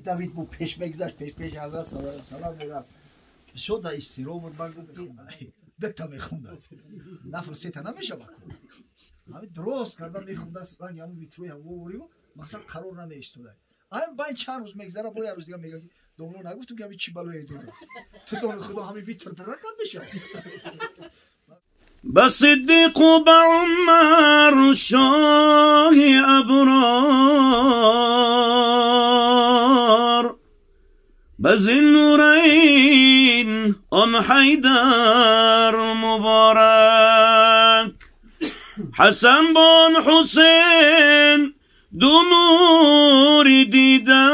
Давид бу пеш мегузашт, пеш пеш ҳазрат саллаллоҳу алайҳи васаллам мерафт. Бисёр дар изтироб буд. Ман гуфт ки дета мехондааст, нафл сета намешавад. Ҳамин дурост карда мехондааст, ранги ҳамун витрои ҳавориву мақсад қарор намеистода. Ҳамин байн чанд рӯз мегзара, бо як рӯз дига мега ки домло нагуфтум ки ҳамин чӣ балое дорад, ту дони худо ҳамин витр даракат мешавад. به صدیق و به عمر شاه ابرار، به ذی آن حیدر مبارک، حسن بان حسین دو نور دیده،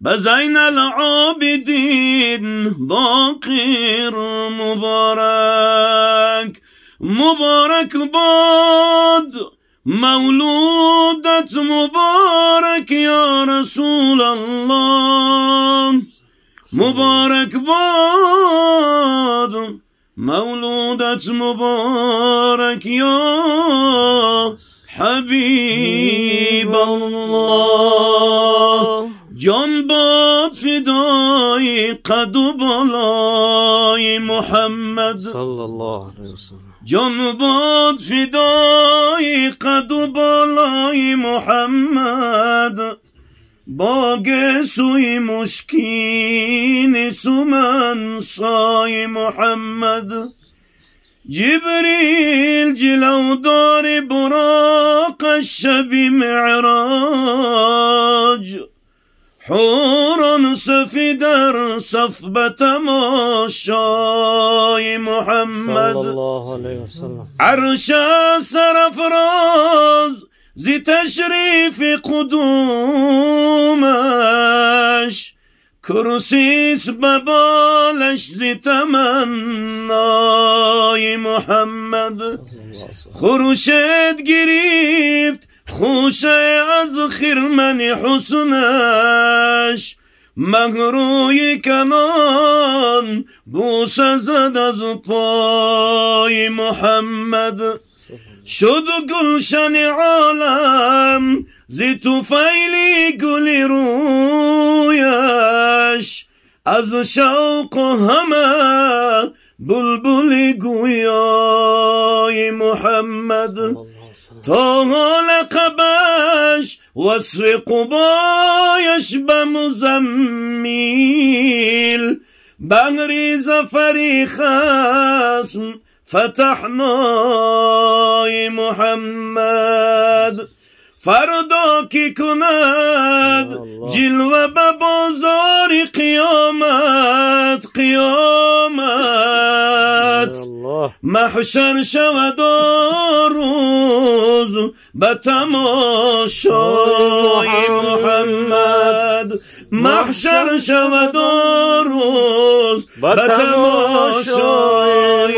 به زین العابدین باقر مبارک. مبارک باد مولودت مبارک یا رسول الله، مبارک باد مولودت مبارک یا حبیب الله. جان باد فدای قد و بالای محمد صلی الله علیه وسلم، جان باد فدای قد و بالای محمد، با گسوی مشکین سومن سای محمد. جبریل جلودار براق الشب معراج، حور سفدر صف بتماشای محمد صلی الله علیه وسلم. عرش سرفراز زی تشریف قدومش، کرسیس ببالش زی تمنای محمد. خورشید گرفت خوشه از خرمن حسنش، مهروی کنان بوسه زد از پای محمد. شد گلشن عالم زی طفیل گل رویش، از شوق همه بلبل گویای محمد. تا لقبش وصف قبایش به مزمیل، بغری ظفری خصم فتحنای محمد. فردا کی کند جلوه به بازار قیامت، قیامت محشر شود روز به تماشای محمد، محشر شود روز به تماشای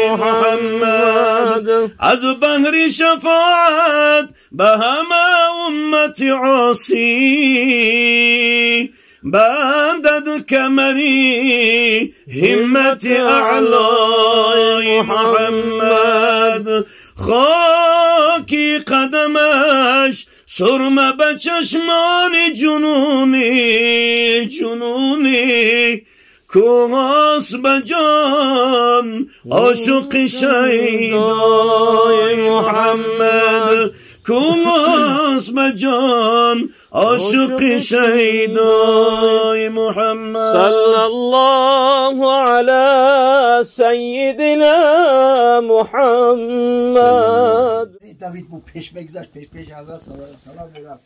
محمد. از بهر شفاعت به همه امت عاصی، بندد کمری همت اعلای محمد. خاکی قدمش سرمه به چشمان جنونی، جنونی کوهاس به جان عاشق شیدای محمد، کوهاس به جان عاشق شیدای محمد. صلی الله علی سیدنا محمد. دوید بو پیش مگذشت، پیش پیش حضرت صلی الله علیه وسلم میرفت.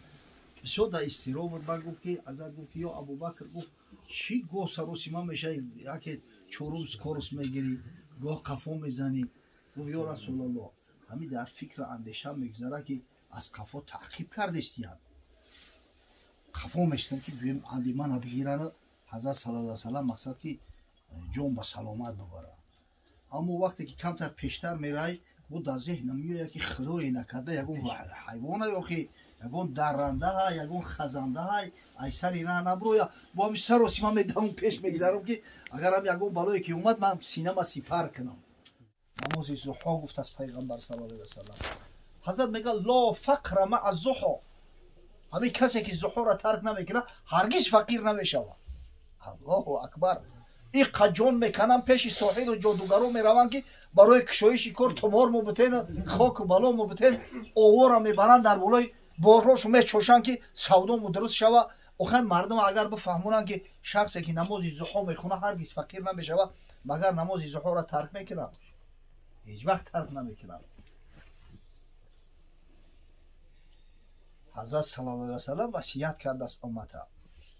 بسیار در اضطراب بود. من گفت که حضرت گفت یا ابوبکر، گفت چی گوه سراسیمه میشه، یکی چهارم کورس میگیری، گاه قفا میزنی. گفت یا رسول الله، همین در فکر اندیشه میگذره که از قفا تعقیب کردستیان، قفا میشتم که بیم اندی من بگیرن. حضرت صلی الله علیه وسلم مقصد که جون به سلامت ببره. اما وقتی که کمتر پیشتر میرای، بود در ذهنم میاد که خدای نکرده یگون حیوانه یا که یگون درنده ها، یگون خزنده ها، ای سر اینا نبرویا. با همین سر و سیما میدم پیش میگذرم که اگرم یگون بالایی که اومد من سینما سپر کنم. نماز ضحا گفت از پیغمبر صلی الله علیه وسلم. Ҳазрат мегӯяд ло фақра маа зуҳо. Ҳамин касе ки зуҳоро тарк намекунад ҳаргиз фақир намешавад. Аллоҳу акбар. Иқа ҷон мекананд пеши соҳиру ҷодугаро мераванд ки барои кушоиши кор тумор мубутен, хоку бало мубутен, овора мебаранд дар болои борҳошу мечошанд ки савдому дуруст шавад. Охир мардум агар бифаҳмонанд ки шахсе ки намози зуҳо мехонад ҳаргиз фақир намешавад, магар намози зуҳоро тарк мекунад? Ҳеҷ вақт тарк намекунад. Ҳазрат саллаллоҳу алайҳи васаллам васият кардааст уммата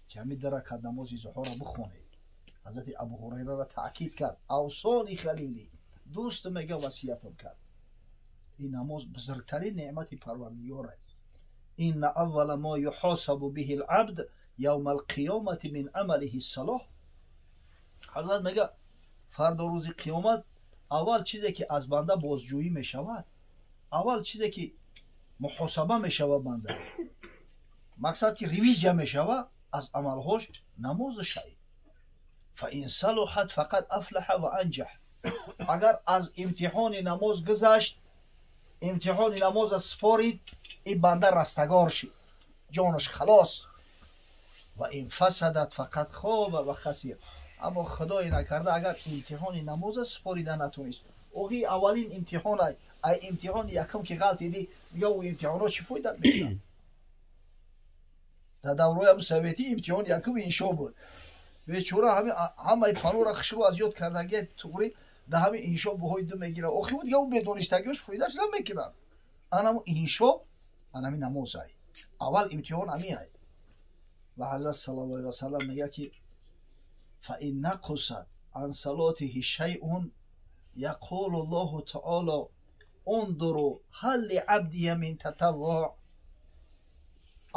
ки ҳамин ду ракат намози зуҳоро бихонед. Ҳазрати Абу Ҳурайраро таъкид кард. Авсони халили, дӯст мега васиятам кард. Ин намоз бузургтарин неъмати Парвардигор аст. Инна аввала мо юҳосабу биҳи лабд явма алқиёмати мин амалиҳи ссалоҳ. Ҳазрат мега фардо рӯзи қиёмат аввал чизе ки аз банда бозҷӯӣ мешавад, аввал чизе ки муҳосаба мешавад банда, мақсад ки ревизия мешавад аз амалҳош намозу шай. Фаин салуҳат фақад афлаҳа ва анҷаҳ. Агар аз имтиҳони намоз гузашт, имтиҳони намоза супорид, ин банда растагор шид, ҷонаш халос. Ва ин фасадат фақад хоба ва хасир. Аммо худое накарда агар имтиҳони намоза супорида натонист, оғи аввалин имтиҳон ай имтиҳони якум ки ғалтидӣ, мига ӯ имтиҳонҳо чӣ фоидат мекунад? Дар даврои советӣ имтиҳони якум иншо буд. Бечора ҳамаи панора хушрӯ аз ёд кардагия туғри дар ҳамин иншо буҳои ду мегирад. Охи ӯ дига ӯ бедонистагиёш фоидаш намекунад. Анаму иншо анами намоз ай. Аввал имтиҳон ами ай. Ва ҳазрат саллаллоҳу алайҳи васаллам мегӯяд ки фаин нақусат ан салотиҳи шайъун яқулу ллоҳу таоло ундуру ҳал лиабдия мин татаввуъ.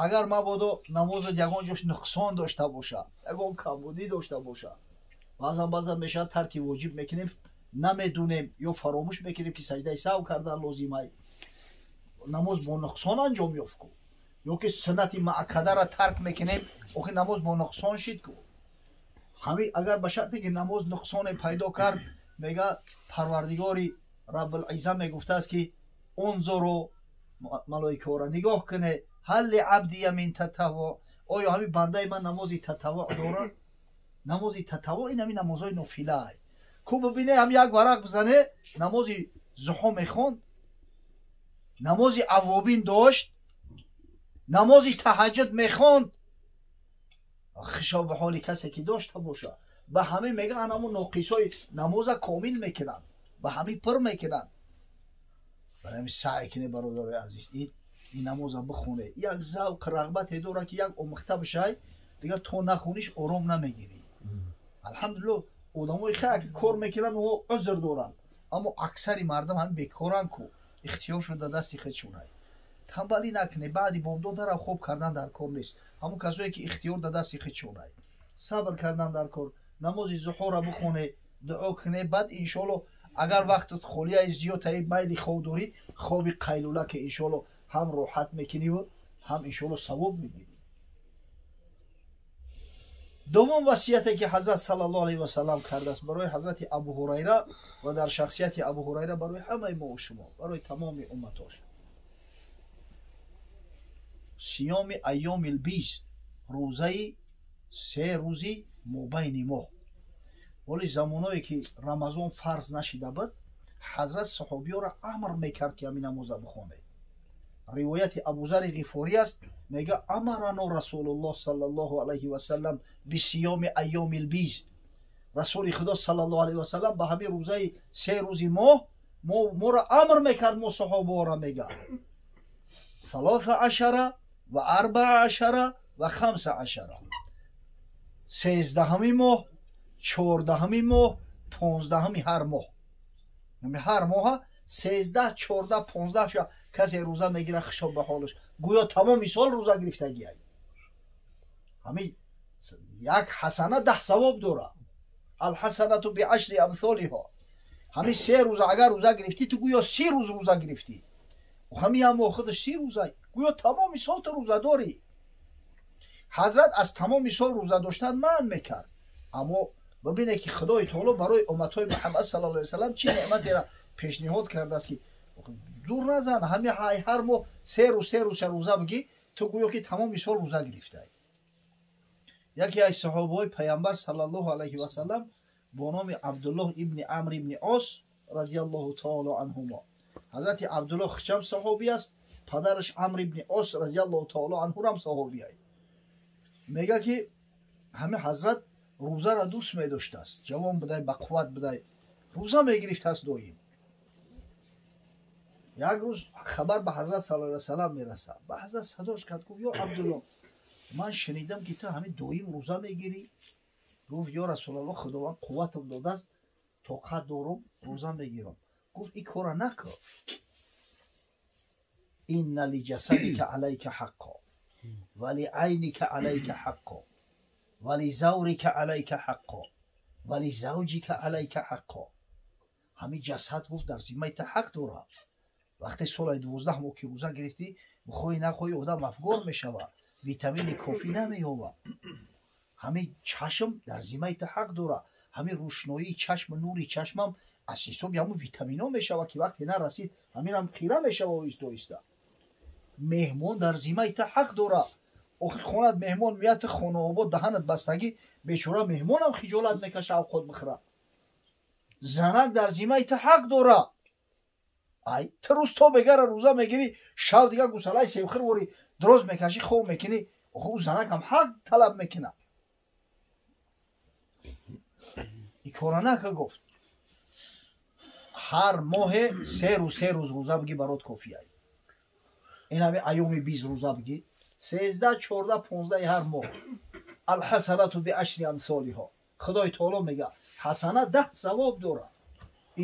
Агар мабодо намозат ягон ҷош нуқсон дошта бошад, ягон камбудӣ дошта бошад, баъзан баъзан мешавад тарки воҷиб мекунем, намедунем ё фаромӯш мекунем ки саҷдаи саҳв кардан лозим ай, намоз бо нуқсон анҷом ёфт ку, ё ки суннати муаккадаро тарк мекунем, охи намоз бо нуқсон шид ку. Ҳамин агар ба шарте ки намоз нуқсоне пайдо кард, мега Парвардигори Раббулизза мегуфтааст ки унзуру, малоикаҳоро нигоҳ куне, ҳал лиабдия мин татаввуъ. Оё ҳамин бандаи ман намози татаввуъ дорад? Намози татаввуъ ин ҳамин намозҳои нофила ай. Ку бибине ҳам як варақ бизане, намози зуҳо мехонд, намози аввобин дошт, намози таҳаҷҷуд мехонд. Хишо ба ҳоли касе ки дошта бошад. Ба ҳамин мегӯянд ҳамун ноқисҳои намоза комил мекунанд, ба ҳамин пур мекунанд. Барои ҳамин саъй кунед бародарои азиз, ин намоза бихоне. Як завқ рағбате дорад ки як омӯхта бишай, дигар то нахониш ором намегирӣ. Алҳамдулиллоҳ одамои хеле ки кор мекунанд онҳо узр доранд, аммо аксари мардум ҳамин бекоранд ку, ихтиёр шуда дасти худшонай. Танбалӣ накунед, баъди бомдод дарав хоб кардан дар кор нест. Ҳамон касое ки ихтиёр дар дасти худшонай, сабр кардан дар кор, намози зуҳоро бихоне, дуо куне, баъд иншоалло агар вақтат холияи зиёд таи майли хоб дорӣ, хоби қайлула ки иншоалло ҳам роҳат мекуниву ҳам иншоалло савоб мегирӣ. Дуввум васияте ки ҳазрат саллаллоҳу алайҳи васаллам кардааст барои ҳазрати Абу Ҳурайра ва дар шахсияти Абу Ҳурайра барои ҳамаи мо шумо, барои тамоми умматош, сиёми айёмил биз, рӯзаи се рӯзи мобайни моҳ. Вале замоное ки Рамазон фарз нашида буд, ҳазрат саҳобиёро амр мекард ки ҳамин намоза бихонед. Ривояти Абузари Ғифорӣ аст, мега амарано Расулуллоҳ саллаллоҳу алайҳи васаллам бисиёми айёмил биз. Расули Худо саллаллоҳу алайҳи васаллам ба ҳамин рӯзаи се рӯзи моҳ моро амр мекард, мо саҳобаҳоро мега салоса ашара ва арбаа ашара ва хамса ашара, сездаҳами моҳ, чордаҳами моҳ, понздаҳами ҳар моҳ. Ҳар моҳа 13, 14, 15 ша касе рӯза мегирад, хишоб ба ҳолаш, гӯё тамоми сол рӯза гирифтагиай. Ҳамин як ҳасана 10 савоб дорад. Алҳасанату биашри амсолиҳо. Ҳамин се рӯза агар рӯза гирифтӣ, ту гӯё 30 рӯз рӯза гирифтӣ. Ҳамин ҳам моҳ худаш 30 рӯза, гӯё тамоми сол ту рӯза дорӣ. Ҳазрат аз тамоми сол рӯза доштан манъ мекард. Аммо бибине ки Худои таоло барои умматҳои Муҳаммад саллаллоҳу алайҳи васаллам чӣ неъматеро пешниҳод кардааст ки Дур назан, ҳами ҳар моҳ се рӯз, се рӯза рӯза бигӣ, ту гӯё ки тамоми сол рӯза гирифтай. Яке аз саҳобаҳои Паямбар саллаллоҳу алайҳи васаллам бо номи Абдуллоҳ ибни Амр ибни Ос разияллоҳу таоло анҳумо. Ҳазрати Абдуллоҳ хичам саҳобӣ аст, падараш Амр ибни Ос разияллоҳу таоло анҳурам саҳобӣ ай. Мега ки ҳами ҳазрат рӯзаро дӯст медоштааст, ҷавон будай, бақувват будай, рӯза мегирифтааст доим. Як рӯз хабар ба ҳазрат саллаллоҳу алайҳи васаллам мерасад. Ба ҳазрат садош кард, гуфт: ё Абдуллоҳ, ман шунидам ки ту ҳамин доим рӯза мегирӣ. Гуфт: ё Расулаллоҳ, Худованд қувватам додааст, тоқат дорум, рӯза мегирам. Гуфт: ин кора накун. Инна лиҷасадика алайка ҳаққо ва лиайника алайка ҳаққо ва лизаврика алайка ҳаққо ва лизавҷика алайка ҳаққо. Ҳамин ҷасад, гуфт, дар зиммаи ту ҳақ дорад. Вақте соли 12 моҳ ки рӯза гирифтӣ, бихоҳӣ нахоҳӣ одам афгор мешавад, витамини кофӣ намеёбад. Ҳамин чашм дар зиммаи ту ҳақ дорад. Ҳамин рӯшноии чашм, нури чашмам аз ҳисоби ҳамун витаминҳо мешавад ки вақте нарасид, ҳаминам хира мешавад оҳиста оҳиста. Меҳмон дар зиммаи ту ҳақ дорад. Охир хонат меҳмон меяд, ту хонаобод даҳанат бастагӣ, бечора меҳмонам хиҷолат мекаша авқот бихӯрад. Занак дар зиммаи ту ҳақ дорад. Ай, ту рӯз то бегара рӯза мегирӣ, шав дига гусалаи себхӯр ворӣ дроз мекашӣ, хоб мекунӣ, охир ӯ занакам ҳақ талаб мекунад. Ин кора нака, гуфт. Ҳар моҳе се рӯз, се рӯз рӯза бигӣ, барот кофиай. Ин ҳами айёми биз рӯза бигӣ, 13, 14, 15 ҳар моҳ. Алҳасанату биашри амсолиҳо. Худои таоло мега ҳасана 10 савоб дорад.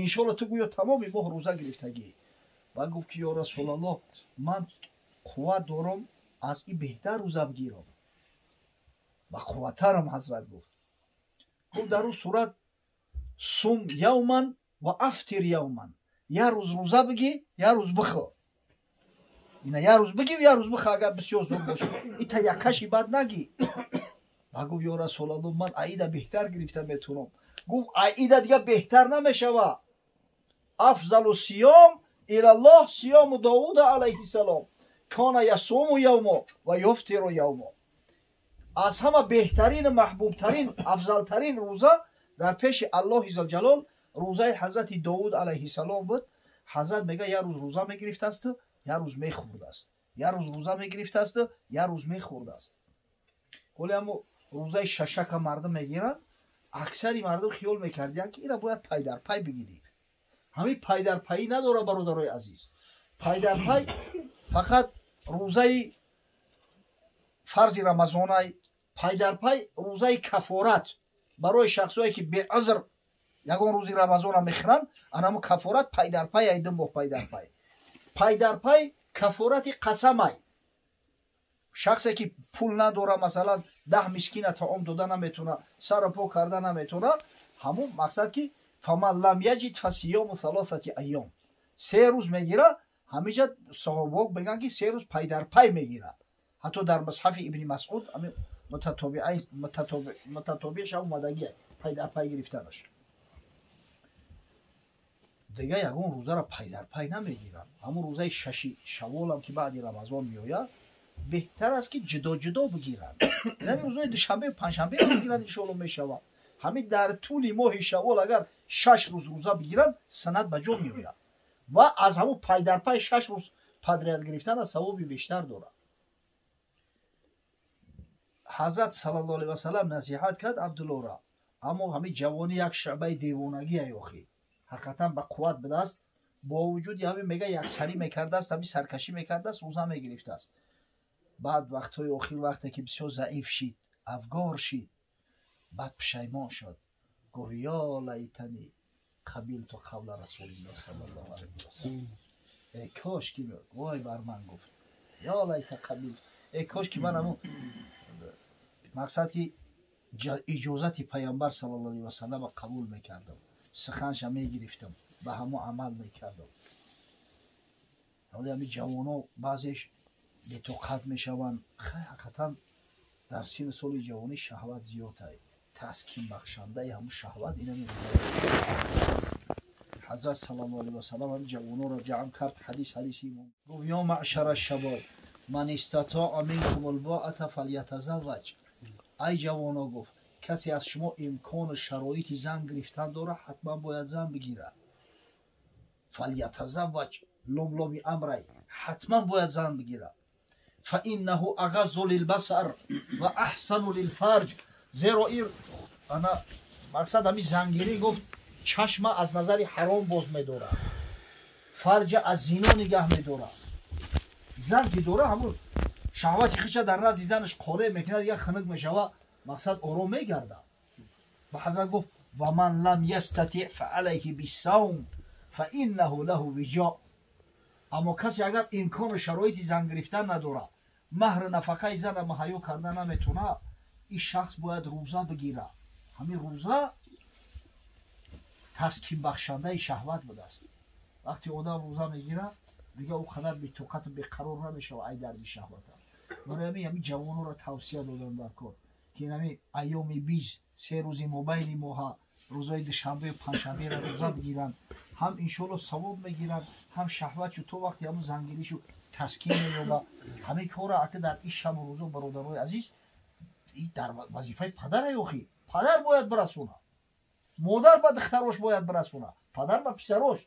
Иншоалло ту гӯё тамоми моҳ рӯза гирифтагӣ. Ва гуфт ки ё Расулаллоҳ, ман қувват дорам аз ин беҳтар рӯза бигирам. Ба қувваттарам, ҳазрат гуфт. Гуфт: дар ӯ сурат сум явман ва афтир явман. Як рӯз рӯза бигӣ, як рӯз бихӯр. Ина як рӯз бигӣ, як рӯз бихӯр, агар бисёр зуд бошад. Ита яккаши бад нагӣ. Ва гуфт: ё Расулаллоҳ, ман аида беҳтар гирифта метавонам. Гуфт: аида дига беҳтар намешавад. Афзалу сиём илаллоҳ сиёму Довуда алайҳиссалом кана ясуму явмо ва юфтиру явмо. Аз ҳама беҳтарин, маҳбубтарин, афзалтарин рӯза дар пеши Аллоҳи зулҷалол рӯзаи ҳазрати Довуд алайҳиссалом буд. Ҳазрат мега як рӯз рӯза мегирифтаст, як рӯз мехӯрдааст, як рӯз рӯза мегирифтааст, як рӯз мехӯрдааст. Ҳоле ҳамо рӯзаи шашака мардум мегиранд, аксари мардум хиёл мекардиянд ки ира бояд пайдарпай бигирӣ. Ҳамин пайдарпайӣ надорад, бародарои азиз. Пайдарпай фақат рӯзаи фарзи Рамазонай, пайдарпай рӯзаи кафорат барои шахсое ки беузр ягон рӯзи Рамазона мехӯранд, анамо кафорат пайдарпай ай 2 моҳ пайдарпай. Пайдарпай кафорати қасамай. Шахсе ки пул надора, масалан 10 мискина таом дода наметавона, сару по карда наметавона, ҳамун мақсад ки фаман лам яҷид фасиёму салосати айём. 3 рӯз мегира, ҳамиҷа саҳобаҳо мегӯянд ки 3 рӯз пайдарпай мегирад. Ҳатто дар мусҳафи Ибни Масъуд ҳамин мутатобиаш ҳам омадагия пайдарпай гирифтанаш. Дига ягон рӯзаро пайдарпай намегиранд. Ҳамун рӯзаи шаши шаволам ки баъди Рамазон меояд, беҳтар аст ки ҷудо ҷудо бигиранд. Ҳамин рӯзҳои душанбе панҷшанбе бигиранд, иншоалло мешавад. Ҳамин дар тӯли моҳи шавол агар 6 рӯз рӯза бигиранд, санад ба ҷо меояд. Ва аз ҳамун пайдарпай 6 рӯз подряд гирифтан савоби бештар дорад. Ҳазрат саллаллоҳу алайҳи васаллам насиҳат кард Абдуллоҳро, аммо ҳамин ҷавонӣ як шӯъбаи девонагӣ ай охи. Ҳақиқатан ба қувват будааст, бо вуҷуди ҳамин мега яксарӣ мекардааст, ҳамин саркашӣ мекардааст, рӯза мегирифтааст. Баъд вақтҳои охир вақте ки бисёр заиф шид, афгор шид, баъд пушаймон шуд. Гуфт: ё лайтани қабилту қавла Расулиллоҳ саллаллоҳу алайҳи васаллам. Эй кош ки, вой бар ман, гуфт, ё лайта қабил, эй кош ки ман ҳамун мақсад ки иҷозати Паямбар саллаллоҳу алайҳи васаллама қабул мекардам, суханша мегирифтам, ба ҳамон амал мекардам. Ҳоле ҳамин ҷавоно баъзеш бетоқат мешаванд. Ҳақиқатан дар синну соли ҷавонӣ шаҳват зиёд ай. Таскин бахшандаи ҳамун шаҳват инами. ҳазрат саллаллоҳу алайҳи васаллам ҳамин ҷавононро ҷамъ кард. Ҳадис ҳадиси имом гуфт: ё маъшара шабоб ман истатоа минкум албоата фалятазавваҷ. Ай ҷавоно, гуфт, касе аз шумо имкону шароити зан гирифтан дорад, ҳатман бояд зан бигирад. Фалятазавваҷ, ломломи амрай, ҳатман бояд зан бигирад. Фаиннаҳу ағаззу лилбасар ва аҳсану лилфарҷ. Зеро ин ана мақсад ҳамин зангирӣ, гуфт, чашма аз назари ҳаром боз медорад, фарҷа аз зино нигаҳ медорад. Зан ки дора, ҳамун шаҳвати хиша дар назди занаш қоре мекунад, як хунук мешава, мақсад ором мегардад. Ва ҳазрат гуфт: ва ман лам ястатиъ фаалайҳи биссавм фаиннаҳу лаҳу виҷо. Аммо касе агар имкону шароити зан гирифтан надорад, маҳру нафақаи зана муҳайё карда наметавонад, ин шахс бояд рӯза бигирад. Ҳамин рӯза таскинбахшандаи шаҳват будааст. Вақте одам рӯза мегирад, дигар ӯ қадар бетоқату беқарор намешавад ай дарди шаҳвата. Барои ҳамин ҳамин ҷавононро тавсия додам дар кор, ки ҳамин айёми биз, 3 рӯзи мобайни моҳа, рӯзҳои душанбею панҷшанберо рӯза бигиранд, ҳам иншоалло савоб мегиранд, ҳам шаҳватшу то вақти ҳамун зангиришу таскин меёбад. Ҳамин корро ака дар ин шабу рӯзо, бародарои азиз, дар вазифаи падарай. Охи падар бояд бирасонад, модар ба духтарош бояд бирасонад, падар ба писарош.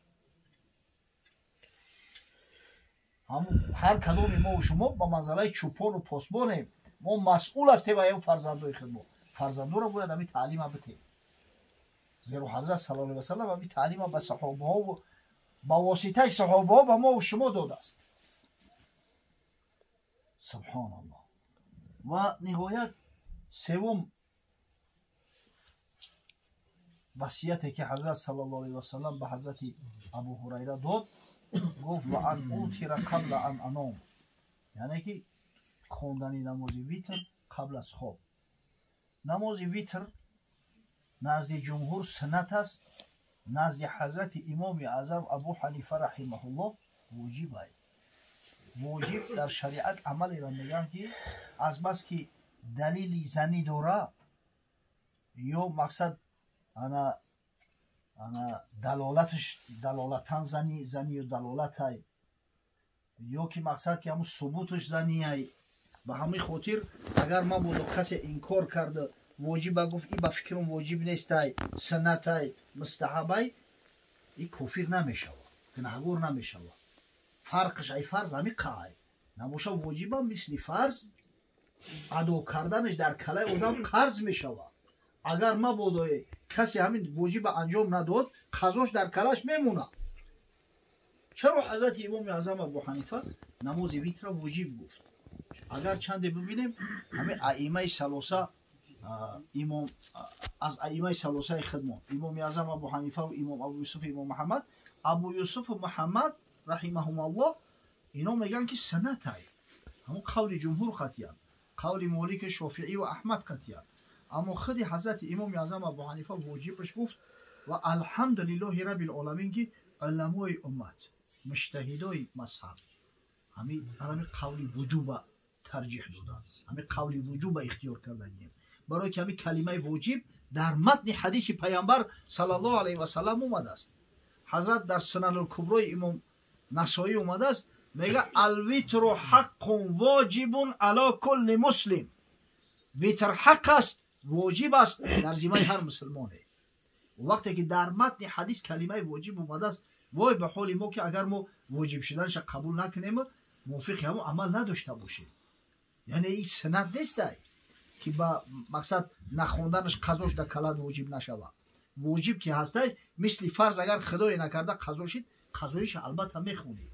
Ҳар кадоми мову шумо ба манзалаи чӯпону посбонем, мо масъул ҳастем ва фарзандои худ. Мо фарзандоро бояд ҳамин таълима битем, зеро ҳазрат саллаллоҳу алайҳи васаллам ҳамин таълима ба саҳобаҳо, ба воситаи саҳобаҳо ба мову шумо додааст. Субҳоналлоҳ. Ва ниҳоят севум васияте ки ҳазрат саллаллоҳу алайҳи васаллам ба ҳазрати Абу Ҳурайра дод, гуфт: ва ан утира қабла ан аном, яъне ки хондани намози витр қабл аз хоб. Намози витр назди ҷумҳур суннат аст, назди ҳазрати имоми аъзам Абу Ҳанифа раҳимаҳуллоҳ воҷиб ай. Воҷиб дар шариат амалеро мегӯянд, ки азбаски далили занӣ дора ё мақсад ана ана далолаташ далолатан зани занию далолатай, ё ки мақсад ки ҳамун субуташ занияй. Ба ҳамин хотир агар мабодо касе инкор карда воҷиба гуфт, и ба фикрам воҷиб нестай, суннатай, мустаҳабай, и кофир намешава, гунаҳгор намешава. Фарқаш ай фарз ҳамин қай набоша, воҷиба мисли фарз адо карданаш дар калаи одам қарз мешава. Агар мабодо касе ҳамин воҷиба анҷом надод, қазош дар калаш мемонад. Чаро ҳазрати имоми аъзам Абу Ҳанифа намози витра воҷиб гуфт? Агар чанде бибинем, ҳамин аимаи салоса, имом аз аимаи салосаи хидмон, имоми аъзам Абу Ҳанифа ва имом Абу Юсуф, имом Муҳаммад, Абу Юсуфу Муҳаммад раҳимаҳумаллоҳ, ино мегӯянд ки суннатай, ҳамун қавли ҷумҳур қатъиян, қавли Молики, Шофиӣ ва Аҳмад қатъиян. Аммо худи ҳазрати имоми аъзам Абу Ҳанифа воҷибаш гуфт. Ва алҳамдулиллоҳи раббил оламин, ки уламои уммат, муҷтаҳидои мазҳаб ҳамин қавли вуҷуба тарҷиҳ доданд, ҳамин қавли вуҷуба ихтиёр кардагием, барое ки ҳамин калимаи воҷиб дар матни ҳадиси паямбар саллаллоҳу алайҳи васаллам омадааст. Ҳазрат дар Сунанулкуброи имом Насоӣ омадааст, мега: алвитру ҳаққун воҷибун ало кулли муслим. Витр ҳақ аст, воҷиб аст дар зимаи ҳар мусулмоне. Вақте ки дар матни ҳадис калимаи воҷиб омадааст, вой ба ҳоли мо, ки агар мо воҷиб шуданаша қабул накунем, мувофиқи ҳамон амал надошта бошем. Яъне ин суннат нестай, ки ба мақсад нахонданаш қазош дар калат воҷиб нашавад. Воҷиб ки ҳастай, мисли фарз, агар худое накарда қазо шид, қазоиша албатта мехонӣ.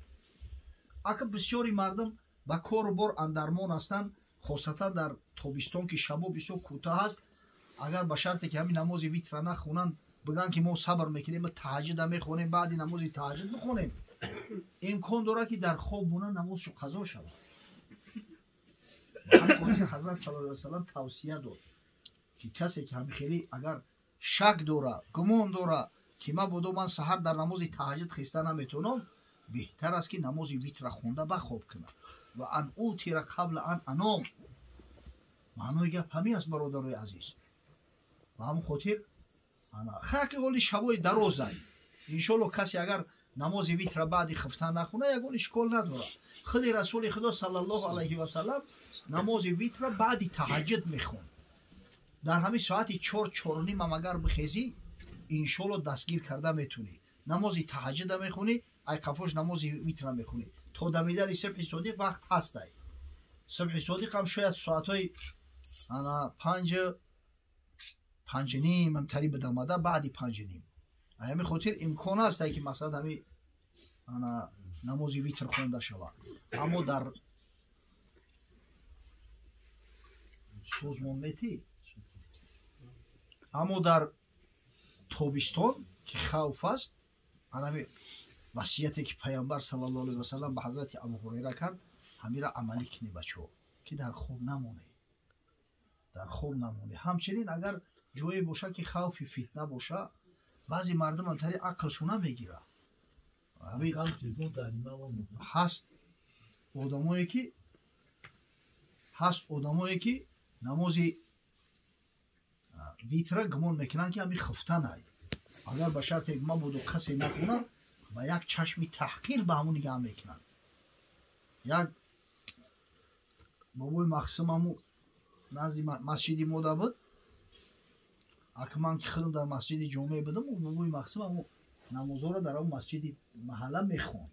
Ака бисёри мардум ба кору бор андармон ҳастанд, хосатан дар тобистон, ки шабо бисёр кӯтоҳ аст. Агар ба шарте ки ҳамин намози витра нахонанд, бигӯянд ки мо сабр мекунем, таҳаҷҷуда мехонем, баъди намози таҳаҷҷуд бихонем, имкон дорад, ки дар хоб мона намозшу қазо шавад. Ҳазрат саллаллоҳу алайҳи васаллам тавсия дод, ки касе ки ҳамин хеле агар шак дора, гумон дора, ки мабодо ман саҳар дар намози таҳаҷҷуд хеста наметавонам, беҳтар аст, ки намози витра хонда ба хоб кунад. Ва ан утира қабла ан аном. Маънои гап ҳамин аст, бародарои азиз. Ба ҳамон хотир хаки ҳоли шабои дарозай, Иншоалло касе агар намози витра баъди хифтан нахона, ягон ишкол надорад. Худи Расули Худо саллаллоҳу алайҳи васаллам намози витра баъди таҳаҷҷуд мехонд. Дар ҳамин соати 4-4:30 ам агар бихезӣ, иншоалло дастгир карда метунӣ. Намози таҳаҷҷуда мехонӣ, ай қафош намози витра мехонӣ. То дамидани субҳи содиқ вақт ҳастай. Субҳи содиқ ҳам шояд соатҳои ана 5-5:30 ам тари бидамада, баъди 5:30. Ҳамин хотир имкон ҳастай, ки мақсад ҳами ана намози витр хонда шавад. Аммо дар созмон метӣ, аммо дар тобистон ки хавф аст, анами васияте ки Пайғамбар саллаллоҳу алайҳи васаллам ба ҳазрати Абу Ҳурайра кард, ҳамира амалӣ кунӣ, бачаҳо, ки дар хоб намонӣ, дар хоб намонӣ. Ҳамчунин агар ҷое боша ки хавфи фитна боша, баъзе мардум тари ақлшу намегира. Ҳаст одамое ки, ҳаст одамое ки намози витра гумон мекунанд, ки ҳами хифтанай. Агар ба шарте мабоду касе накуна, ба як чашми таҳқир ба ҳамун нигаҳ мекунанд. Як бобои Махсум ҳаму назди масҷиди мода буд. Ака ман ки худам дар масҷиди ҷомеъ будам, бобои Махсум ҳаму намозҳоро дар ҳамун масҷиди маҳалла мехонд.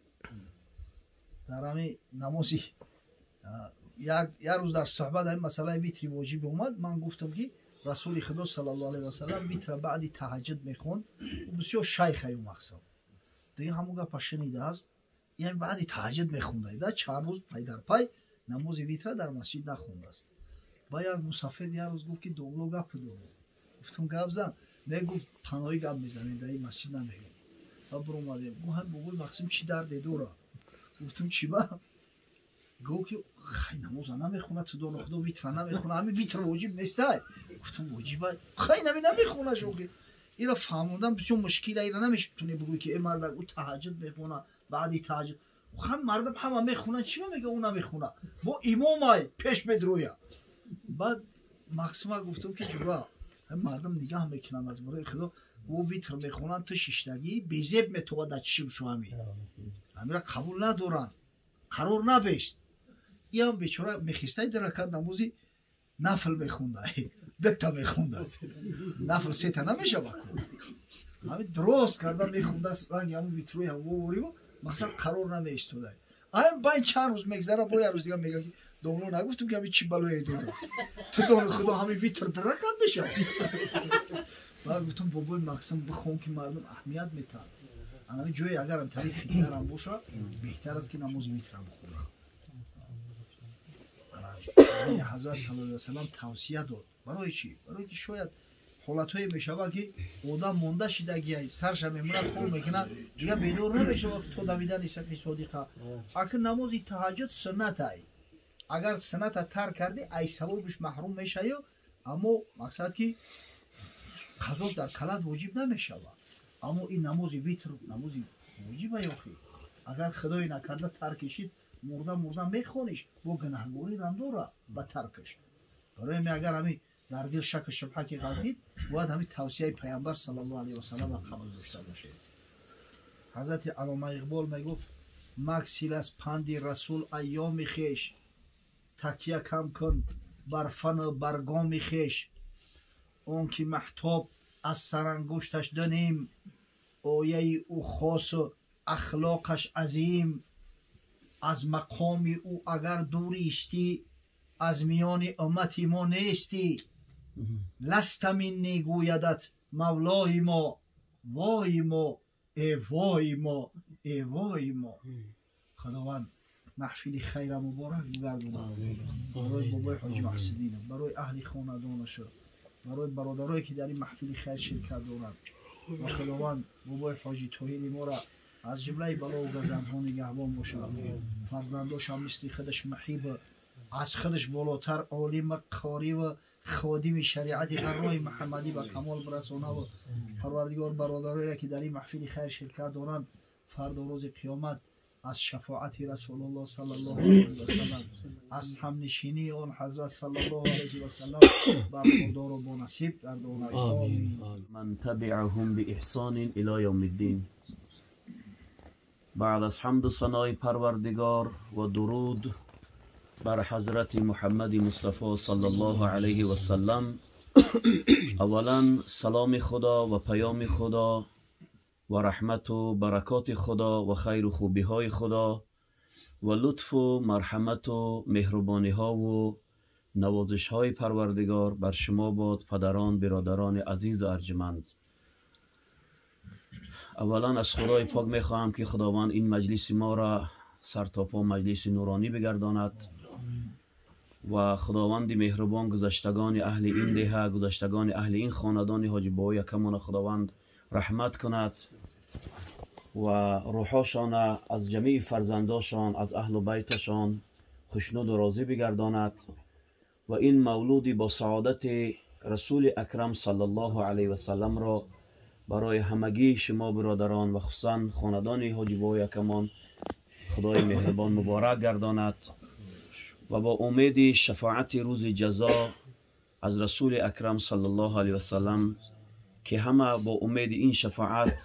Дар ҳами намози як рӯз дар суҳбат ҳамин масъалаи витри воҷиб омад. Ман гуфтам, ки Расули Худо саллаллоҳу алайҳи васаллам витра баъди таҳаҷҷуд мехонд. Бисёр шайхаю Махсум дига ҳамун гапа шунидааст, яъне баъди таҳаҷҷуд мехонда, чанд рӯз пай дар пай намози витра дар масҷид нахондааст. Ба як мусафир як рӯз гуфт, ки домло гап дорам. Гуфтам, гап зан. Не, гуфт, паноҳӣ гап мезанем, дар ин масҷид намегӯм. Ва биромадем, гуфт, ҳам бобои Махсум чӣ дарде дора? Гуфтам, чӣ ба? Гуфт, ки хай намоза намехона, ту доно Худо витра намехона, ҳамин витр воҷиб нестай? Гуфтам, воҷиба. Хай нами намехона шоқи. Ира фаҳмондан бисёр мушкила, ира наметуни бигӯй, ки э мардак, ӯ таҳаҷҷуд мехона, баъди таҳаҷҷуд ҳам мардам ҳама мехонанд, чӣ мега ӯ намехона, бо имомай пеш медроя. Баъд Махсума гуфтам, ки ҷура, мардам нигаҳ мекунанд, аз барои Худо ӯ витр мехонанд, ту шиштагӣ безеб метовад дар чишм ҳами ҳамира қабул надоранд, қарор набешт. Иам бечора мехистай, даракат намози нафл мехонда, дта мехонда, нафл сета намешава ку, ҳами дурост карда мехондааст, ранги ҳамун витрои ҳамвориво мақсад қарор намеистода. Ай байн чанд рӯз мегзара, бо як рӯз дига мега, ки домло нагуфтум, ки ҳами чӣ балое дорам, ту дони Худо ҳами витр даракат мешава. Баъд гуфтам, бобои Мақсум, бихон, ки мардум аҳамият метаҳад. Анами ҷое агар тари фитнарам боша, беҳтар аст, ки намози витра бихонад. Ҳазрат саллаллоҳу алайҳи васаллам тавсия дод. Барои чӣ? Барои ки шояд ҳолатҳое мешавад, ки одам монда шидагиай, сарша мемонад, хоб мекунад, дига бедор намешавад то давидани субҳи содиқа. Акн намози таҳаҷҷуд суннатай. Агар сунната тарк кардӣ, ай савобиш маҳрум мешавӣ, аммо мақсад ки қазош дар калат воҷиб намешавад. Аммо ин намози витр намози воҷиба ёхи. Агар худое накарда таркишид, мурда мурда мехониш, бо гунаҳгорӣ рам дора ба таркаш. Барои ҳами агар ҳами дар дил шаку шубҳа ки ғалтид, бояд ҳами тавсияи Пайғамбар саллаллоҳу алайҳи васаллам қабул дошта бошед. Ҳазрати Аллома Иқбол мегуфт: максил аз панди Расул айёми хеш, такя кам кун бар фану баргоми хеш. Он ки маҳтоб аз сарангушташ дуним, ояи ӯ хосу ахлоқаш азим. Аз мақоми ӯ агар дур истӣ, аз миёни уммати мо нестӣ. Ласта миннӣ гӯядат мавлои мо, вои мо, э вои мо, э вои мо. Худованд маҳфили хайра муборак бигардонад барои бобои ҳоҷи Маҳсидинов, барои аҳли хонадонашу, барои бародарое ки дар ин маҳфили хайр ширкат доранд. Ва Худованд бобои ҳоҷи Тоҳири моро аз ҷумлаи балову газандҳо нигаҳбон бошад. Фарзандошам мисли худаш маҳиб, аз худаш болотар олима, қориву ходими шариати ғаррои муҳаммадӣ ба камол бирасонаву Парвардигор бародароеро ки дар ин маҳфили хайр ширкат доранд, фардо рӯзи қиёмат аз шафоати Расулуллоҳ саллаллоҳу алайҳи васаллам, аз ҳамнишинии он ҳазрат саллаллоҳу алайҳи васаллам бархурдору бонасиб гардонад. من تبعهم بإحسان إلى يوم الدين. بعد از حمد و ثنای پروردگار و درود بر حضرت محمد مصطفی صلی الله علیه و سلم، اولا سلام خدا و پیام خدا و رحمت و برکات خدا و خیر و خوبی های خدا و لطف و مرحمت و مهربانی ها و نوازش های پروردگار بر شما باد، پدران، برادران عزیز و ارجمند. اولا از خدای پاک میخواهم که خداوند این مجلس ما را سر تا پا مجلس نورانی بگرداند و خداوند مهربان گذشتگان اهل این ده، گذشتگان اهل این خاندان حاجی بابای کمان خداوند رحمت کند و روحاشان از جمیع فرزنداشان، از اهل و بیتشان خوشنود و راضی بگرداند و این مولودی با سعادت رسول اکرم صلی الله علیه و سلم را برای همگی شما برادران و خصوصا خاندان حاجی بابای کمان خدای مهربان مبارک گرداند و با امید شفاعت روز جزا از رسول اکرم صلی الله علیه و سلم که همه با امید این شفاعت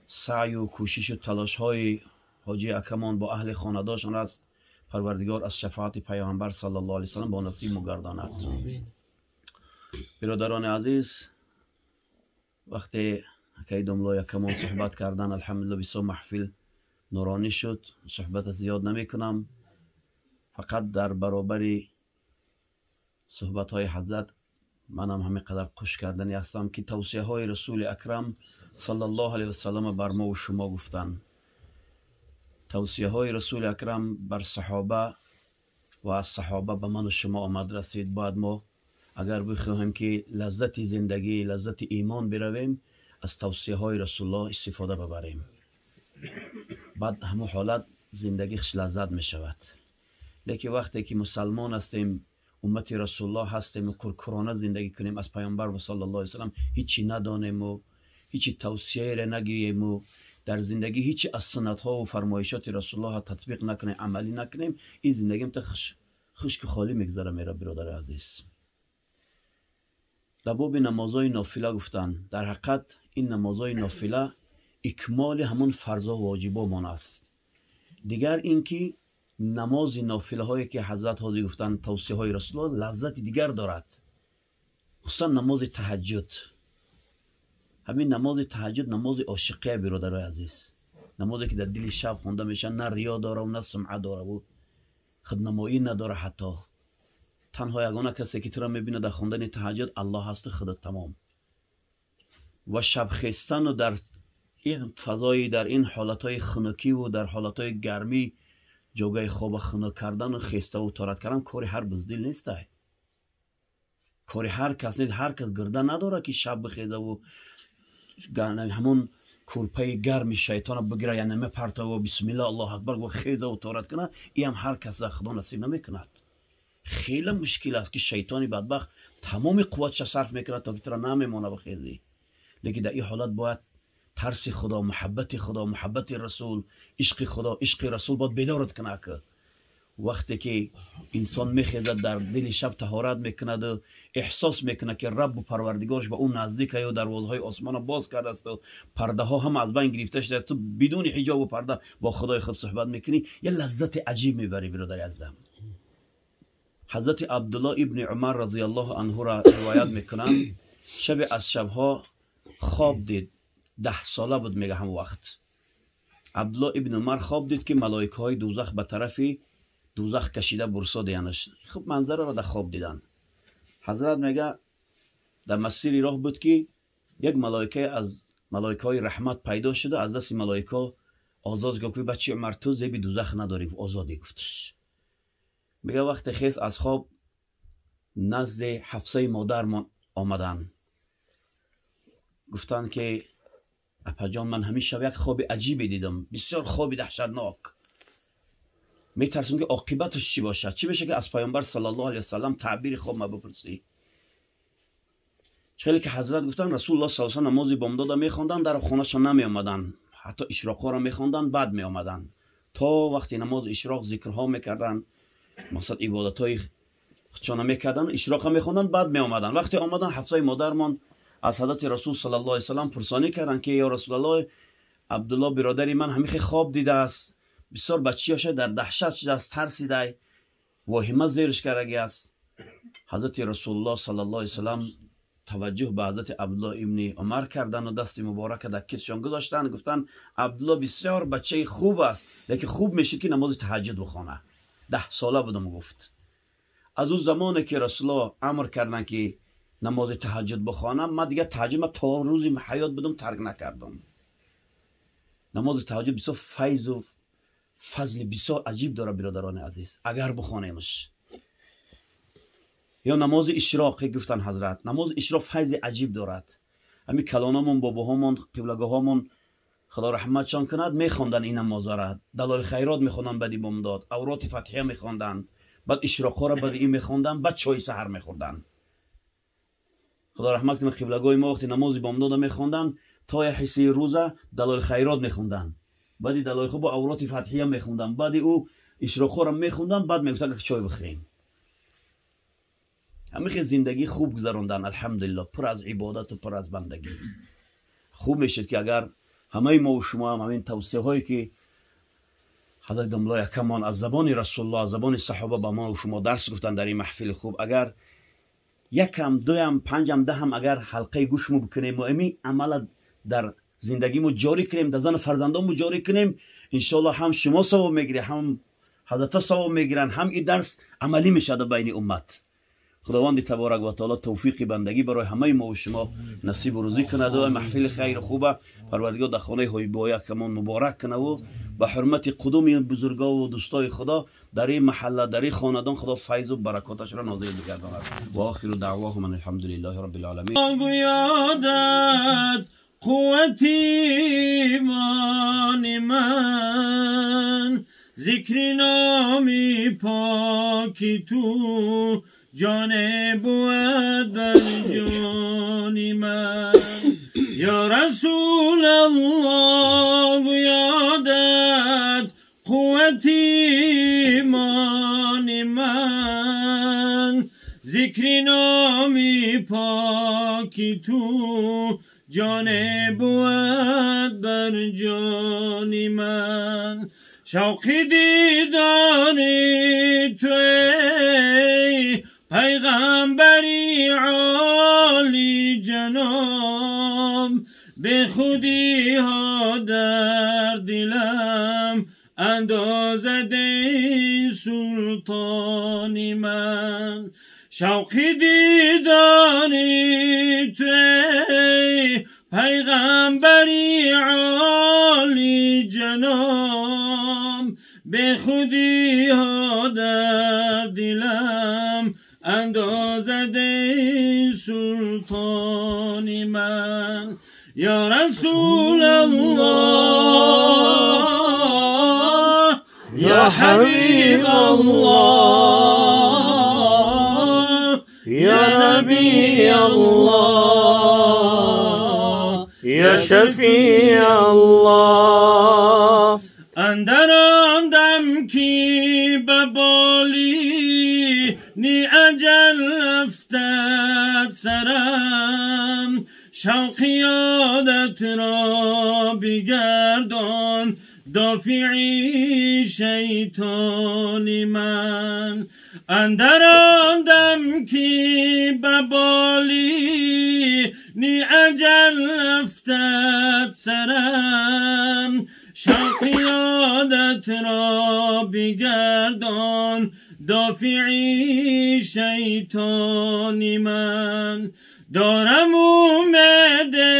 سعی و کوشش و تلاش های حاجی اکمان با اهل خاندانشان است، پروردگار از شفاعت پیامبر صلی الله علیه و سلم با نصیب مگرداند. برادران عزیز، وقتی که دملای اکمان صحبت کردن، الحمدلله بسیار محفل نورانی شد. صحبت زیاد نمی کنم، فقط در برابر صحبت های حضرت منم همه قدر خوش کردنی هستم که توصیه های رسول اکرم صلی الله علیه و سلم بر ما و شما گفتن. توصیه های رسول اکرم بر صحابه و از صحابه به من و شما آمد رسید. باید ما اگر بخواهیم که لذت زندگی، لذت ایمان برویم، از توصیه های رسول الله استفاده ببریم. بعد همه حالت زندگی خوش لذت می شود. لیکن وقتی که مسلمان هستیم، امت رسول الله هستیم و کرکرانه زندگی کنیم، از پیامبر صلی الله علیه و سلم هیچی ندانیم و هیچی توصیه را نگیریم و در زندگی هیچی از سنت ها و فرمایشات رسول الله تطبیق نکنیم، عملی نکنیم، این زندگی تا خشک خالی میگذره میره. برادر عزیز، در باب نمازهای نافله گفتن، در حقیقت این نمازهای نافله اکمال همون فرض و واجبمان است. دیگر اینکه نماز نافله هایی که حضرت حاضر گفتن، توصیه های رسول الله لذت دیگر دارد، خصوصا نماز تهجد. همین نماز تهجد نماز عاشقیه برادرای عزیز، نمازی که در دل شب خونده میشه، نه ریا داره و نه سمعه داره و خودنمایی نداره. حتی تنها یگانه کسی که تو را میبینه در خوندن تهجد الله هست، خودت تمام. و شب خیستن و در این فضای، در این حالتهای خنکی و در حالتهای گرمی جوگه خواب خنک کردن و خیسته و تارت کردن کار هر بزدل نیست، کار هر کس نیست. هر کس گرده نداره که شب بخیزه و همون کورپه گرم شیطان بگیره، یعنی مپرته و بسم الله الله اکبر و خیزه و تارت کنه. این هم هر کس خدا نصیب نمیکند. خیلی مشکل است که شیطان بدبخت تمام قوتش صرف میکنه تا که تو را نمیمونه بخیزی. لیکن در این حالت باید ترس خدا، محبت خدا، محبت رسول، عشق خدا، عشق رسول باید بیدارت کنه. که وقتی که انسان میخیزد در دل شب طهارت میکند و احساس میکنه که رب و پروردگارش به اون نزدیک و دروازه های آسمان باز کرده است و پرده ها هم از بین گرفته شده است، تو بدون حجاب و پرده با خدای خود صحبت میکنی، یه لذت عجیب میبری برادر عزیزم. حضرت عبدالله ابن عمر رضی الله عنه را روایت میکنن، شب از شبها خواب دید، 10 ساله بود میگه هم وقت. عبدالله ابن عمر خواب دید که ملائکه های دوزخ به طرف دوزخ کشیده برسا دیانش. خب منظره را در خواب دیدن. حضرت میگه در مسیر راه بود که یک ملائکه از ملائکه های رحمت پیدا شده، از دست ملائکه آزاد گفت بچه عمر تو زیبی دوزخ نداری، آزادی گفتش. میگه وقت خیس از خواب نزد حفصه مادرمان آمدن، گفتن که اپا جان من همیشه یک خواب عجیبی دیدم، بسیار خواب دهشتناک، میترسم که عاقبتش چی باشد، چی بشه که از پیامبر صلی الله علیه و سلم تعبیر خواب ما بپرسی. خیلی که حضرت گفتن رسول الله صلی الله علیه و نماز بامداد میخوندن، در خونهشان نمی آمدن، حتی اشراق را میخوندن بعد می آمدن. تا وقتی نماز اشراق ذکرها میکردن، مقصد عبادت های خودشان میکردن، اشراق میخوندن بعد می آمدن. وقتی آمدن حفصه مادرمان از حضرت رسول صلی الله علیه و سلم پرسانی کردن که یا رسول الله Абдулло бародари ман ҳамихе хоб дидааст, бисёр бачияша дар даҳшат шудааст, тарсидай, воҳима зериш кардаги аст. Ҳазрати Расулуллоҳ саллаллоҳу алайҳи васаллам таваҷҷӯҳ ба ҳазрати Абдулло ибни Умар карданд ва дасти муборака дар китфшон гузоштанд, гуфтанд Абдулло бисёр бачаи хуб аст, лекин хуб мешид ки намози таҳаҷҷуд бихона. 10 сола будам, гуфт. Аз ӯ замоне ки Расулуллоҳ амр карданд ки намози таҳаҷҷуд бихонам, ман дигар таҳаҷҷуд то рӯзи ҳаёт будам тарк накардам. Намози таҳаҷҷуд бисёр файзу фазли бисёр аҷиб дорад, бародарони азиз, агар бихонемаш. Ё намози ишроқ гуфтан ҳазрат, намози ишроқ файзи аҷиб дорад. Ҳамин калономон, бобоҳомон, қиблагоҳомон, худо раҳматшон кунад, мехонданд ин намозара, далоили хайрот мехонданд баъди бомдод, авроти фатҳия мехонданд, баъд ишроқҳоро баъди ин мехонданд, баъд чойи саҳар мехӯрданд. Худо раҳмат кунад қиблагоҳи мо вақти намози бомдода мехонданд, то як ҳиссаи рӯза далоили хайрот мехонданд, баъди далоили хуб авроти фатҳия мехонданд, баъди ӯ ишроқҳоро мехонданд, баъд мегуфтанд ки чой бихӯрем. Ҳамихе зиндагӣ хуб гузаронданд, алҳамдулиллоҳ, пур аз ибодату пур аз бандагӣ. Хуб мешид ки агар ҳамаи мо шумо ҳам ҳамин тавсияҳое ки ҳазрати домлои акамон аз забони Расулуллоҳ, аз забони саҳоба ба мо шумо дарс гуфтанд дар ин маҳфили хуб, агар якам, дуям, панҷам, даҳам агар ҳалқаи гӯшмо бикунем ва ҳамин амала дар зиндагимо ҷорӣ кунем, дар зану фарзандонмо ҷорӣ кунем, иншоаллоҳ ҳам шумо савоб мегиред, ҳам ҳазрата савоб мегиранд, ҳам ин дарс амалӣ мешавад байни уммат. Худованди таборак ва таоло тавфиқи бандагӣ барои ҳамаи мо ва шумо насибу рӯзӣ кунад ва маҳфили хайру хуба Парвардигор дар хонаи ҳоибои акамон муборак кунад ва ба ҳурмати қудуми бузургову дӯстои Худо дар ин маҳалла, дар ин хонадон Худо файзу баракоташро нозил бигардонад. Ва охиру даъвоҳум ан алҳамдулиллаҳи роббил оламин. Гӯёдат қуввати имони ман, зикри номи поки ту ҷон буд бар ҷони ман. Ё Расулаллоҳ, гӯёдат қуввати имони ман, зикри номи поки ту ҷон буд бар ҷони ман. Шавқи дидори ту эй пайғамбари оли ҷаноб, бехудиҳо дар дилам андозад эй султони ман. Шавқи дидори ту эй пайғамбари оли ҷаноб, бехудиҳо дар дилам андозад эй султони ман. Ё Расулаллоҳ, ё Ҳабибаллоҳ, ё Набияллоҳ, ё Шафиаллоҳ. Андар он дам ки ба болини аҷал афтад сарам, шавқи ёдатро бигардон дофии шайтони ман. Андар он дам ки ба болини аҷал афтад сарам, шавқи ёдатро бигардон дофии шайтони ман. Дорам умеде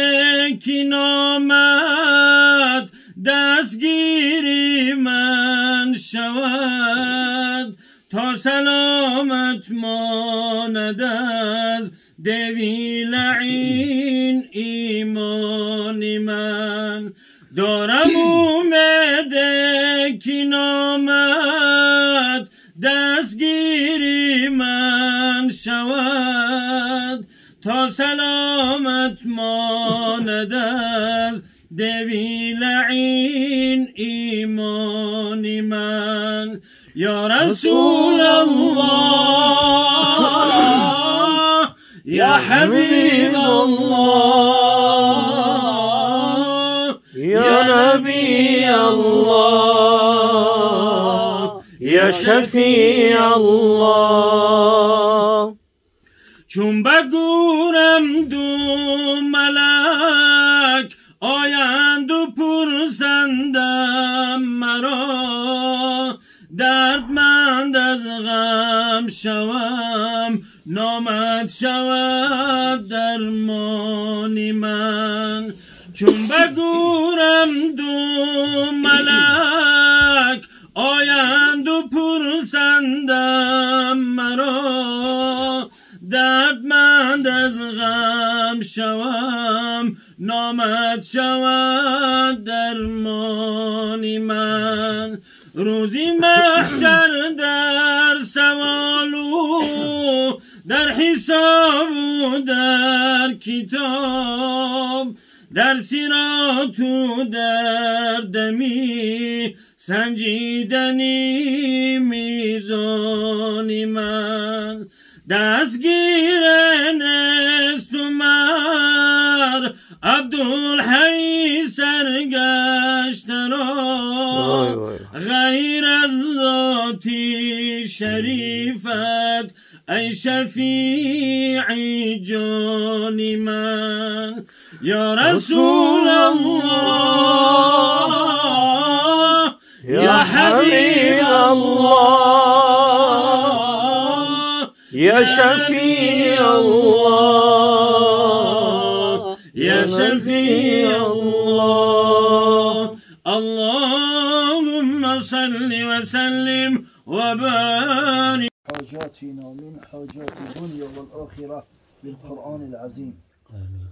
ки номат дастгири ман шавад, то саломат монад аз деви лаъин имони ман. Дорам умеде ки номат дастгири ман шавад, то саломат монад аз деви лаъин имони ман. Ё Расулаллоҳ, ё Ҳабибаллоҳ, ё الله يا شفيع الله. چون بگورم دو ملک آیند و پرسندم مرا، دردمند از غم شوم نامد شود درمان من. چون بگورم دو ملک آیند و پرسندم مرا، دردمند از غم شوم نامد شود درمان من. روزی محشر در سوال و در حساب و در کتاب، در صراط و در دمی سنجیدنی میزان من. دستگیر نیست و مر عبدالحی سرگشت را، غیر از ذات شریفت ای شفیع جان من. یا رسول الله یا حبیب الله يا شفيع الله يا شفيع الله. اللهم صل وسلم وبارك. حاجاتنا من حاجات الدنيا والآخرة بالقرآن العظيم. آمين.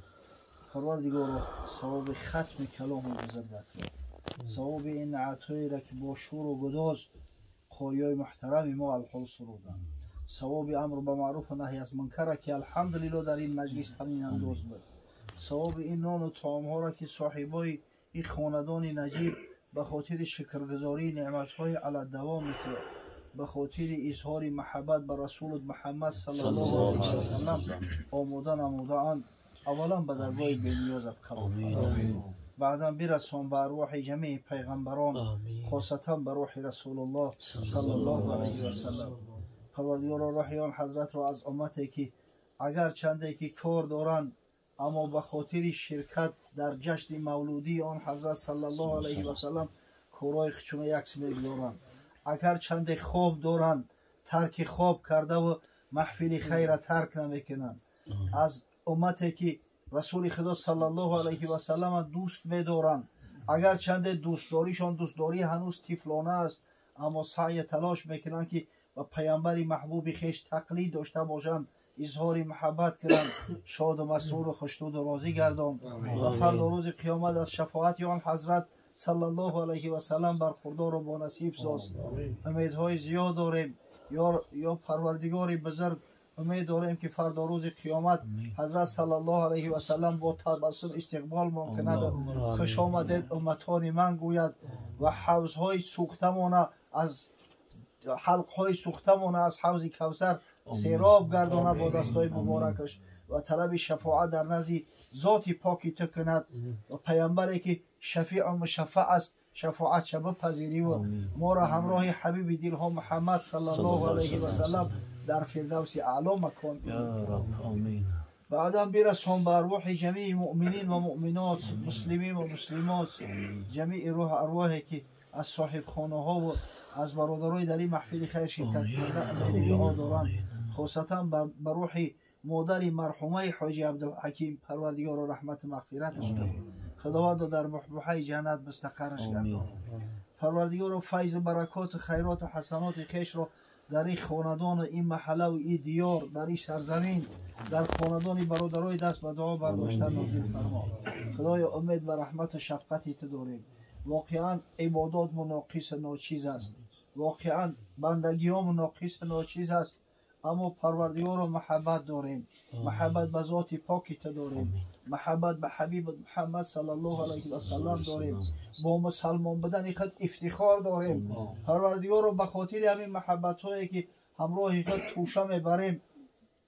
پروردگارا ثواب ختم کلام بزرگت را، ثواب این عطایی را که با شور و گداز قاریای محترم ما الحال سرودند، ثواب امر به معروف و نهی از منکر که الحمدلله در این مجلس همین انداز بود، ثواب این نان و طعام ها را که صاحبای این خاندان نجیب به خاطر شکرگزاری نعمت های علی دوام تو، به خاطر اظهار محبت به رسول محمد صلی الله علیه و سلم آماده نموده‌اند، اولا به درگاه بینیازت قبول فرما، بعدا برسان به ارواح جمیع پیغمبران، خاصتا به روح رسول الله صلی الله علیه و سلم. پروردگارا روح آن حضرت را از امتی که اگر چنده که کار دارند اما به خاطر شرکت در جشن مولودی آن حضرت صلی الله علیه و سلم کارهای خودشون یکس میگذارند، اگر چنده خواب دارند ترک خواب کرده و محفل خیر ترک نمیکنند، از امتی که رسول خدا صلی الله علیه و سلم دوست میدارند، اگر چنده دوستداریشان دوستداری هنوز طفلانه است اما سعی تلاش میکنند که و پیامبر محبوب خویش تقلید داشته باشند، اظهار محبت کنند، شاد و مسرور و خوشنود و راضی گردان و فردا روز قیامت از شفاعت آن حضرت صلی الله علیه و سلم برخوردار و با نصیب ساز. امیدهای زیاد داریم یا پروردگار بزرگ، امید داریم که فردا روز قیامت حضرت صلی الله علیه و سلم با تبسم استقبال ما کند، خوش آمدید امتان من گوید و حوضهای سوختمانه از حلقهای سوختمانه از حوض کوثر سیراب گردانه با دستای مبارکش و طلب شفاعت در نزد ذات پاکی تو کند و پیامبری که شفیع و مشفع است شفاعت شب پذیری و ما را همراه حبیب دلها محمد صلی الله علیه و سلم در فردوس اعلی مکان. یا رب آمین. بعدا برسون به ارواح جمیع مؤمنین و مؤمنات، مسلمین و مسلمات، جمیع روح ارواحی که از صاحب خانه ها و از برادرای در این محفل خیر شرکت کرده امید دعا دارند، خاصتا به روح مادر مرحومه حاجی عبدالحکیم پروردگار و رحمت مغفرتش کن، خداوند در بحبوحه جنت مستقرش گردان. پروردگار و فیض برکات و خیرات و حسنات خویش را در این خاندان و این محله و این دیار، در این سرزمین، در خاندان برادرای دست به دعا برداشتن نازل فرما. خدای امید به رحمت و شفقت تو داریم. واقعا عبادات مناقص ناچیز است، واقعا بندگی ها مناقص ناچیز است، اما پروردگار رو محبت داریم، محبت به ذات پاکی تو داریم، محبت به حبیب محمد صلی الله علیه و سلم داریم، با مسلمان بودن خود افتخار داریم. پروردگار رو به خاطر همین محبت هایی که همراه خود توشه میبریم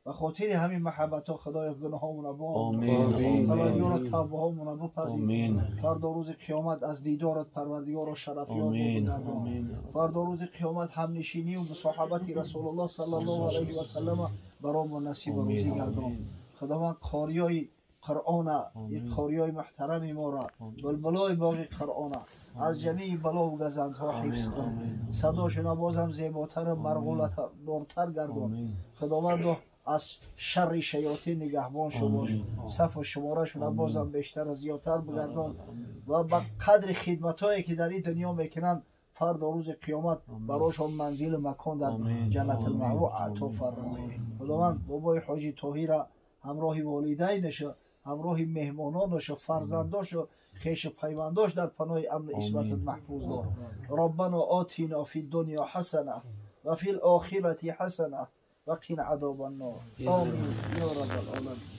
به خاطر همین محبت ها خدایا گناهامون با آمین. پروردگارا توبه‌هامون بپذیر. آمین. فردا روز قیامت از دیدارت پروردگارا شرفیاب بگردان. فردا روز قیامت همنشینی و مصاحبت رسول الله صلی الله علیه و سلم برامون نصیب و روزی گردان. خداوند قاریای قرآن، این قاریای محترم ما را، بلبلای باغ قرآن از جمیع بلا و گزندها حفظ کن. صداشون بازم زیباتر و مرغولتر گردان. خداوند از شر شیاطین نگهبان شما، صف و شمارشون بازم بیشتر و زیادتر بگردان و به قدر خدمتهایی که در این دنیا میکنن فردا روز قیامت براشون منزل و مکان در جنت المأوا عطا فرما. خداوند بابای حاجی طاهر همراه والدینش، همراه مهمانانش، فرزنداش، خیش و پیونداش در پناه امن عصمت محفوظ دار. ربنا آتنا فی الدنیا حسنه و فی الاخرة حسنه وقنا عذاب النار. آمین یا رب العالمین.